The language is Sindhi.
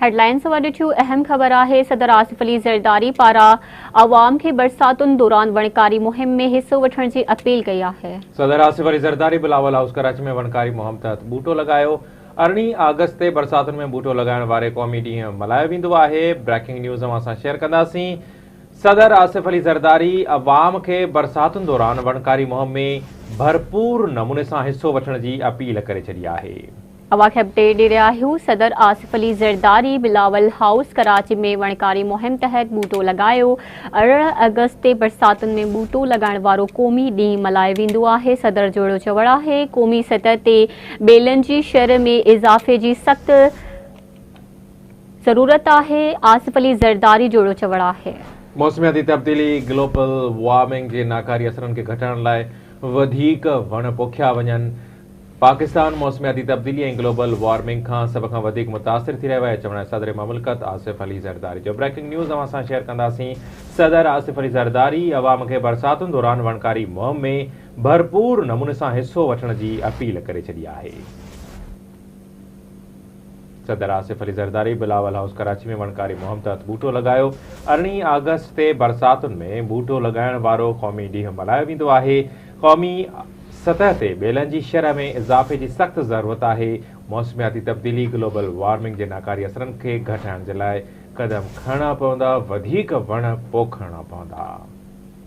هيڊلائنز اوهان ڏٺيون، اهم خبر آهي صدر آصف علي زرداري پاران عوام کي برساتن دوران وڻڪاري مهم ۾ حصو وٺڻ جي اپيل ڪئي آهي. صدر آصف علي زرداري بلاول هائوس ڪراچي ۾ وڻڪاري مهم تحت ٻوٽو لڳايو. ارڙهين آگسٽ تي برساتن ۾ ٻوٽو لڳائڻ واري قومي ڏينهن ملهايو ويندو آهي. بريڪنگ نيوز اوهان سان شيئر ڪنداسين. صدر آصف علي زرداري عوام کي برساتن دوران وڻڪاري مهم ۾ ڀرپور نموني سان حصو وٺڻ جي اپيل ڪري ڇڏي آهي. اوهان کي اپڊيٽ ڏئي رهيا آهيون صدر آصف علي زرداري بلاول هائوس ڪراچي ۾ وڻڪاري مهم تحت ٻوٽو لڳايو 18 آگسٽ تي برساتن ۾ ٻوٽو لڳائڻ وارو قومي ڏينهن ملهايو ويندو آهي صدر جو اهڙو چوڻ آهي قومي سطح تي ٻيلن جي شرح ۾ اضافي جي سخت ضرورت آهي آصف علي زرداري جو اهڙو چوڻ آهي. موسمياتي تبديلي، گلوبل وارمنگ، جي ناڪاري اثرن کي گهٽائڻ لاء وڌيڪ وڻ پوکيا وڃن. پاڪستان موسمياتي تبديلي ۽ گلوبل وارمنگ کان سڀ کان وڌيڪ متاثر ٿي رهيو آهي، چوڻ آهي صدر مملڪت آصف علي زرداري جو. بريڪنگ نيوز اوهان سان شيئر ڪنداسين، صدر آصف علي زرداري عوام کي برساتن دوران وڻڪاري مهم ۾ ڀرپور نموني سان حصو وٺڻ جي اپيل ڪري ڇڏي آهي. صدر آصف علي زرداري بلاول هائوس ڪراچي ۾ وڻڪاري مهم تحت ٻوٽو لڳايو. ارڙهين آگسٽ تي برساتن ۾ ٻوٽو لڳائڻ وارو قومي ڏينهن ملهايو ويندو آهي. قومي سطح تي ٻيلن جي شرح ۾ اضافي جي سخت ضرورت آهي. موسمياتي تبديلي، گلوبل وارمنگ، جي ناڪاري اثرن کي گهٽائڻ جي لاء قدم کڻڻا پوندا، وڌيڪ وڻ پوکڻا پوندا.